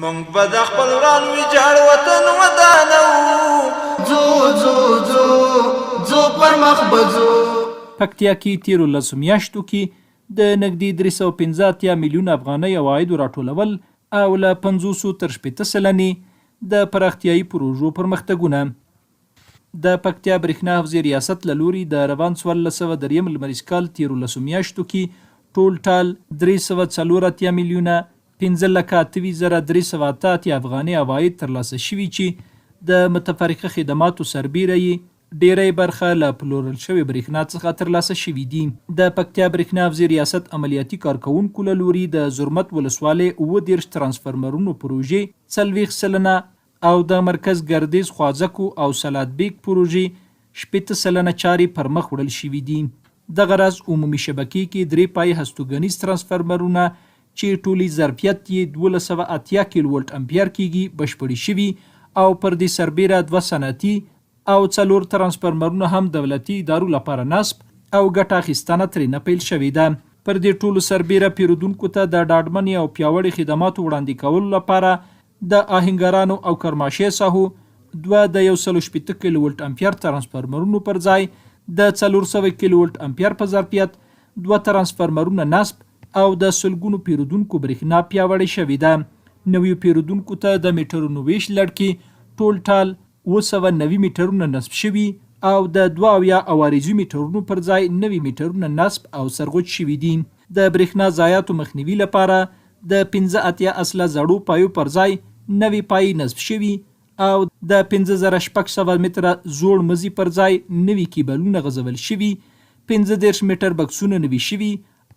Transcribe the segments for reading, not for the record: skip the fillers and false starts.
مونږ به د خپل وران ویجاړ وطن ودانوو. ځو ځو ځو ځو پر مخ به ځو. پکتیا کې تېرو لسو میاشتو کې د نږدې 385 میلیونه افغانۍ عوایدو راټولول او له پنځوسو تر 60 سلنې د پراختیايي پروژو پرمختګونه. د پکتیا برښنا حوزې ریاست له لوري د روان 1403 لمریز کال تېرو لسو میاشتو کې ټول ټال 384 میلیونه 5 لکه 28 زره 388 افغانۍ عواید ترلاسه شوي چې د متفرقه خدماتو سربېره یې ډېری برخه له پلورل شوې برښنا څخه ترلاسه شوي دي. د پکتیا برښنا حوزې ریاست عملیاتي کارکوونکو له لوري د زرمت ولسوالۍ 37 ترانسفرمرونو پروژې 40% او د مرکز ګردېز خواځکو او سلاد بېګ پروژې 60% چارې پرمخ وړل شوې دي. دغه راز عمومي شبکې کې درې پایې هستوګنیز ترانسفرمرونه چې ټولیز ظرفیت یې 1280 کیلو ولټ امپیر کېږي بشپړې شوي او پر دې سربېره دوه صنعتي او څلور ترانسفرمرونه هم دولتي ادارو لپاره نصب او ګټه اخیستنه ترېنه پیل شوې ده. پر دې ټولو سربېره پېرودونکو ته د ډاډمنې او پیاوړې خدماتو وړاندې کولو لپاره د آهنګرانو او کرماشې ساحو دوه د 160 کیلو ولټ امپیر ترانسفرمرونو پر ځای د 400 کیلو ولټ امپیر په ظرفیت دوه ترانسفرمرونه نصب او د سلګونو پیرودونکو برښنا پیاوړې شوې ده. نویو پیرودونکو ته د میټرونو ویش لړ کې ټول ټال 790 میټرونه نصب شوي او د 72 عوارضي میټرونو پر ځای نوي میټرونه نصب او سرغوچ شوي دي. د برښنا ضایعاتو مخنیوي لپاره د 85 اصله زړو پایو پر ځای نوې پایې نصب شوي او د 5600 متره زوړ مزي پر ځای نوي کیبلونه غځول شوي، 35 مټر بکسونه نوي شوي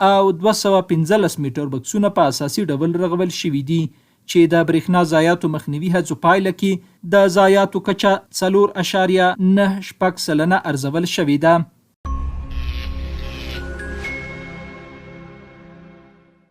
او 215 مټر بکسونه په اساسي ډول رغول شوي دي چې د برېښنا ضایعاتو مخنیوي هڅو پایله کې د ضایعاتو کچه 4.96% ارزول شوې ده.